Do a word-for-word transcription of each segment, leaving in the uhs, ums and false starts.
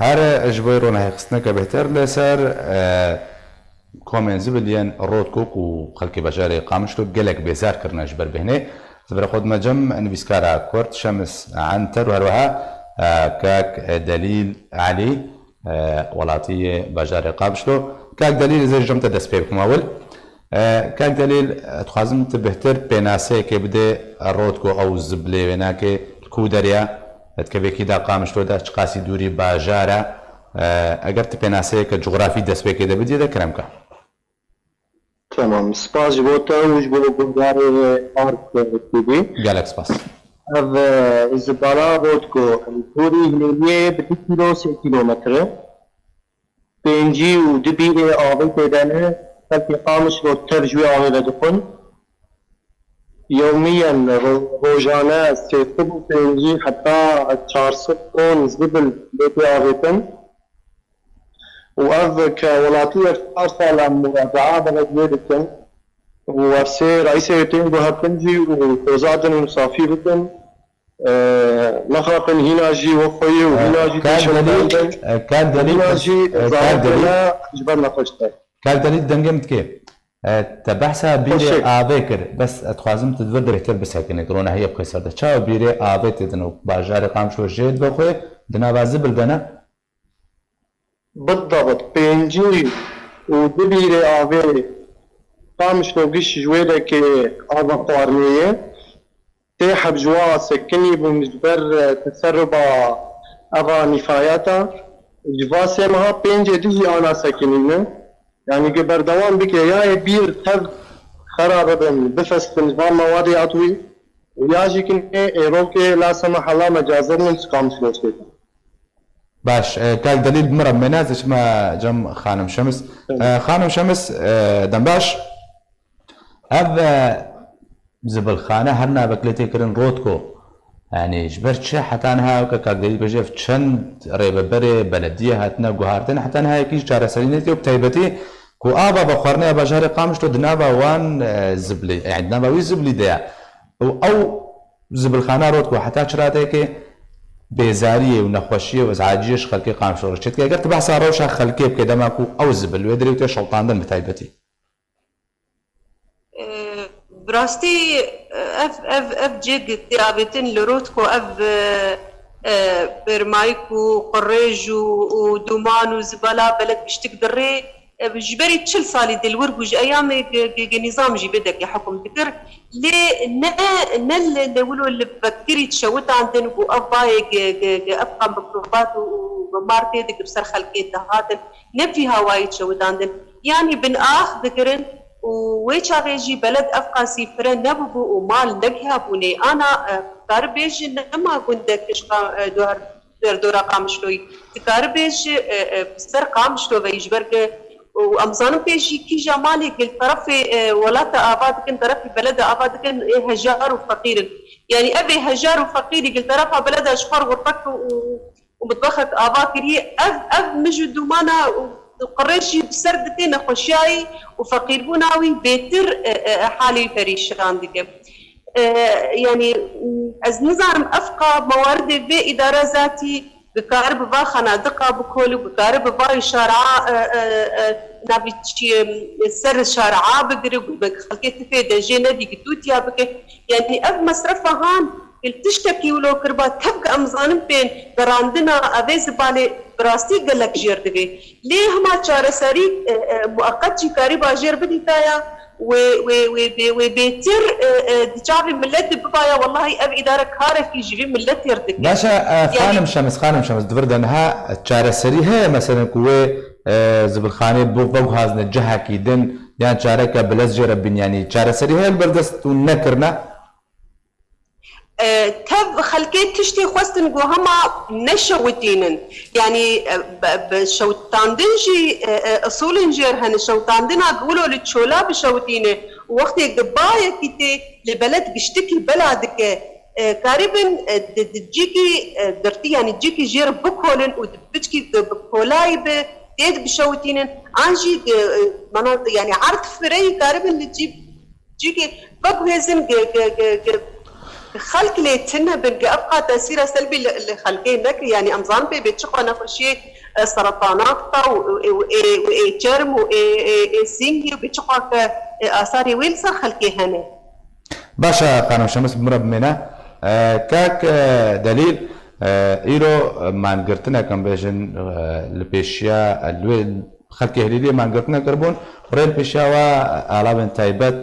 Her ji bo ronahîxistineke bêhtir li ser, e, komên zibil yên Rotko ku xelkê bajarê Qamişlo gelek bêzar kirine ji ber bêhnê. Ji ber xwe dime cem nivîskara Kurd Şems Enter û her wiha, e, kak Delîl Elî, e, welatî yê bajarê Qamişlo. Kak Delîl, ez ê ji cem te dest pê bikim ewil. E, kak Delîl, e, dixwazim tu bêhtir pênaseyekê bidê, e, Rotko ew zibilê wênakê li ku derê ye, e, di kevekî de Qamişlo de çiqasî dûrî bajar e. E, eger tu pênaseyeke cografî destpêkê de bidî de kerem ke. Tamam. Spas ji bo te û ji bo guhdarê Ark T V. Gelek spas. Ev, e, zibala Rotko, dûrî Hilêliyê bi du kîlo, sê kîlometre. Pêncî û du bîrê avê tê de ne, xelkê Qamişlo tev ji wê avê vedixwin. Yewmiyen, ro-, rojane sê sed û pêncî heta çar sed ton zibil lê tê avêtin. Û ev ke welatî ev çar sal em muracaa belediyê dikin. Û ev sê reîsê tên guhertin jî û toza din û safî bikin. E, nexapin hîna jî wek xwe yê û hîna jî Kak Delîl, pêşerojandin. E, Kak Delîl, hîna jî e, Kak zarokê Delîl, me ji ber nexweş te. Kak Delîl, dengê min dikê. E, te behsa bîrê avê kir. Bes, e, dixwazim tu di vir de bêhtir bisekinî, di ronahiya xwe ser de. Çawa bîrê avê tê din û bajarê Qamişlo jê dibe xwe, di nava zibil de ne? Bidabit, pêncî û du bîrê avê Qamişlo giş ji wê dekê ava xwarinê ye. Sê heb ji wa sekinî bûn ji ber, e, teseruba eva nîfayeta. Ji va sê meha pêncê din jî ana sekinîne. Yanî ku berdewam bike, ya ê bîr tev xera bibin, bifestin ji van mewadê atwî û ya jî kinê êrokê la sema hela mecazir nin çiqam şloştê. Baş, e, kak Delîl, bi min re mene, ez diçime cem Xanim Şems. Evet. E, Xanim Şems, e, dem baş. Ev, e, zibilxane her navek lê tê kirin Rotko. Yanî ji ber çi heta niha weke kak Delîl bêje, ev çend rêveberê belediyê hatine guhartin, heta niha yekî jî çareserî nediye û bi taybetî ku ava vexwarinê bajarê Qamişlo di nava wan, e, zibilê, yanî di nava wî zibilî de ye. Û ew zibilxana Rotko heta çi radeyekê bêzariyê û nexweşiyê û ezeciyê ji xelkê Qamişlo re çêdike. Eger tu behsa rewşa xelkê bike dema ku ew zibil wê derê û tê şewitandin bi taybetî. E, bi rastî, e, ev, ev, ev cê tê avêtin li Rotko, ev, e, e, bermayik û qurêj û, û duman û zibala beled giştik dirê, e, ji berî çil salî dê li wir bû, ji eyamê ge-, ge-, ge nîzam jî vê dekê hukm dikir. Lê ne, ne li, li wilo li vekirî şewitandin ku ev bayê ge-, ge-, ge-, ev qan bi mikrobî û, û bi mar tê dikir ser xelkê dihatin. Ne vî hawayî şewitandin. Yanî bin ax dikirin û wê çaxê jî beled ev qasî fire nebûbû û mal negihiyabûnê. Ana, e, karibêj nema gundek ji qa-, e, dor-, derdora Qamişloyî. Dikaribêj, e, e, bi ser Qamişlo ve ji ber ke û em zanin pê jî kîja malê gil terefê, e, welata ava dikin, terefê beleda ava dikin, ê hejar û feqîr in. Yanî ev ê hejar û feqîrî gil terefa beleda ji xwe re xurfek û, û mitbexek ava kiriye. Ev, ev mij û dûmana û qirêj jî bi ser dike nexweşiyayî û feqîrbûna wî bêtir, e, e, e, halê wî perîşan dike. E, yanî, ez nizanim ev qa mewaridê vê îdara zatî dikare bi va xanadiqa bikole, dikare bi va şara, e, e, e, navî çi, e, ser şara bigire, bi xelkê tifê de jê nedî gitûtiya bike. Yanî ev mesrefa han, il tiştekî wilo kiriba, tev ke em zanin pên gerandina evê zibalê bi rastî gelek jêr divê. Lê hema çareserî, e, e, mueqet jî karîba jêr bidîtaya, wê, wê, wê, wê, wê bêtir, e, e, di çavê miletê bibaya, wellahî ev îdare karekî ji vî miletê re dike. Baş e, e, Yanî Xanim Şems, Xanim Şems, di vir de niha çareserî heye, meselen ku wê, e, zibilxanê bo veguhazine cihekî din, yan çareke bilez jê re bin, yanî çareserî heye li ber dest û nekirine? E, tev xelkê tiştê xwestin ku hema neşewitînin. Yanî, e, bi, bi şewitandin jî, e, e, usulên jêr hene. Şewitandina ku wilo li çola bişewitîne û wextê ku bayekî tê li beled giştikî bela dike, e, karibin, e, di, di cîkî, e, girtî, yanî cîkî jêr bikolin û di biçkî ku bi kolayî bi tê de bişewitînin. An jî, e, e, mana, yanî erd fireyî karibin li cî, cîkî veguhêzin, ge, ge, ge, ge, Xelk lê tune bin, ev qas tesîra selbî li, li xelkê neke. Yanî em zanin pê bê çiqa nexweşiyê, e, seretanak ta û, û, û, ê, û ê çerm û ê, ê, ê sîngî û bê çiqa ke, e, asarê wê li ser xelkê hene. Baş e, xanim Şemis, bi min re bimêne. E, kak, e, Delîl, e, îro mangirtinek em bêjin, e, li pêşiya, e, li wê xelkê Hilîliyê mangirtinek kiribûn, rê li pêşiya we alavên taybet,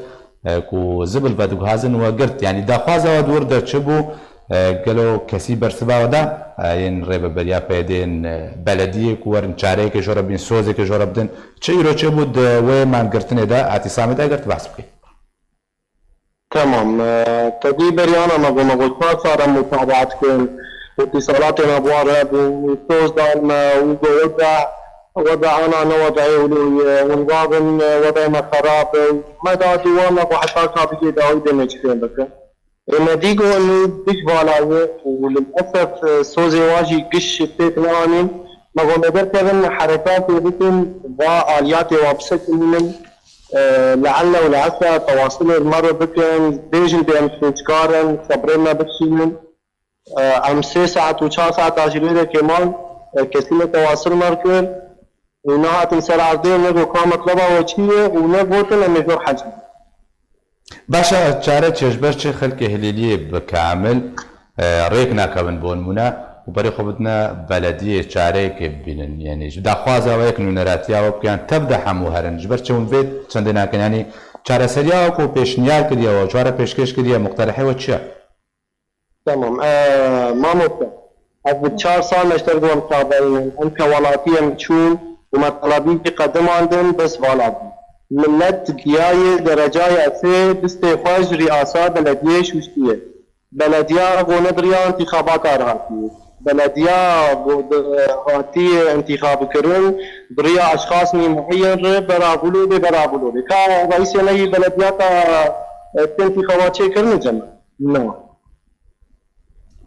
e, ku zibil vediguhazin we girt. Yanî daxwaza we di wir de çi bû? E, gelo kesî bersiva we da, e, yên rêveberiya P Y D'ê yên, e, belediyê ku werin çareyekê ji we re bînin, sozekê ji we re bidin? Çi îro çêbû di wê mangirtinê de, Atîsamê de, eger tu behs bikî? Tamam. E, tevî berî ana me got, me got çar sal em mutabaat dikin. Îtîsalatê me bi wan re bû. Soz dan me û got, weda, weda ana ne wedayê wilo ye. Hûn rabin, e, wedayê me xerab e. Me da dû wan me got heta ka bigê dawî dê nêçîrên bikin. Ê me dî got nû giş vala ye û lilesef, e, sozê wan jî giş têk neanîn. Me got me derkevin herekatê bikin, va aliyatê wan bisekinînin. E, leelle û leese tewasilê li me re bikin, bêjin bê em şûnçkar in, sebrê me bikişînin. E, em sê saet û çar saet a jî li wê derkê man, e, kesî ne tewasil me kir û nehatin ser erdê, ne got ka metleba we çi ye û ne gotin em ê jor hec bikin. Baş e, çare çi ye ji ber çi xelkê Hilîliyê bi kamil, e, rêk nakevin bo nimûne û berê xwe bidine belediyê çareyekê bibînin? Yanî ji daxwaza we yek nûneratiya we bike yan tev de hemû herin? Ji ber çi hûn vê çendê nakin? Yanî çareseriya we ku pêşniyar kiriye we, ji we re pêşkêş kiriye, muqterihê we çi ye? Tamam. E, mamoste, ez bi çar sal me ji te re got em çavdayî ne. Em ke welatî em çûn û me telebî jî qedimandin, bes vala bû. Milet giyayê derecaya sê distê xwe ji rîasa belediyê şûştiye. Belediya got ne bi riya întîxabata re hatiye. Belediya got bi, hatiye întîxabkirin, bi riya eşxasnî mueyen re bera vûlo bê, bera vûlo bê. Ka reîsê me yî belediya ta, e, ti întîxaba çêkirin cem e? Na.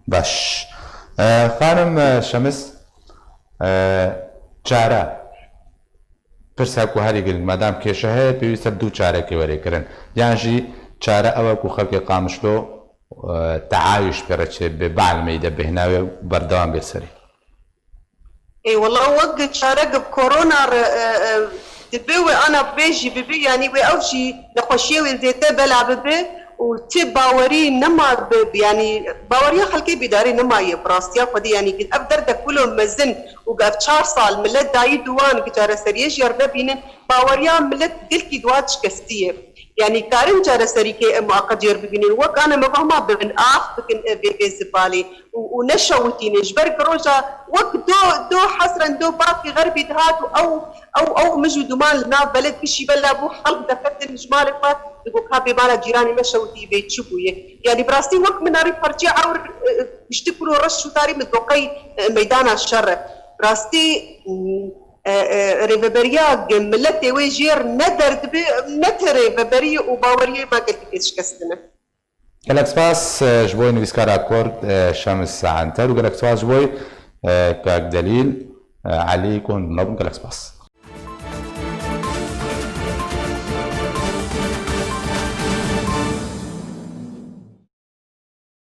Baş. E, xanim, e, Şemis, e, çare. Pirsa ku herî giring, madam kêşe heye, pêwîst e du çarekê were kirin. Yan jî çare ew e ku xelkê Qamişlo, e, teayuş pê re çêbibe, bi elmeyî de bêhna wê berdewam bê serê. Ê, wela wek çarek bi korona re, e, e, dibe wê ana bê jî bibe, yanî wê ew jî nexweşiyê wê zêde bela bibe û ti bawerî nema bi, yanî baweriya xelkê bîdarî nemaye bi rastiya xwedî, yanî ev derdek wilo mezin û ev çar sal milet dayî duwan ki çareseriyê jî yer nebînin, baweriya milet gelkî duwa şikestî ye. Yanî karin çareserîkê em muqedir bibînin. Wek ana me vahma bibin, ax bikin, e, vê, vê zibalê û, û neşewitînin. Ji ber ku roja wek do, do hesren, do baqî xerbî dihat û ew, ew, ew mij û duman li nav beled bişî bela bû, xelk dexetin ji malê xwe, digo ka bê mala cîranê me şewitî bê çi bûye. Yanî bi rastî wek min arî parçeyê ewr, e, e, giştik kuro reş û tarî min doqey, e, meydana şer e. Bi rastî, mm, e, e, rêveberiya ge miletê wê jêr ne derdibe, ne te rêveberî û baweriyê me gelkî pê şikestine. Gelek spas, e, ji bo nivîskara Kurd, e, Şemis Anter û gelek spas ji bo, e, kak Delîl, e, Elî ku hûn bi me bûn. Gelek spas.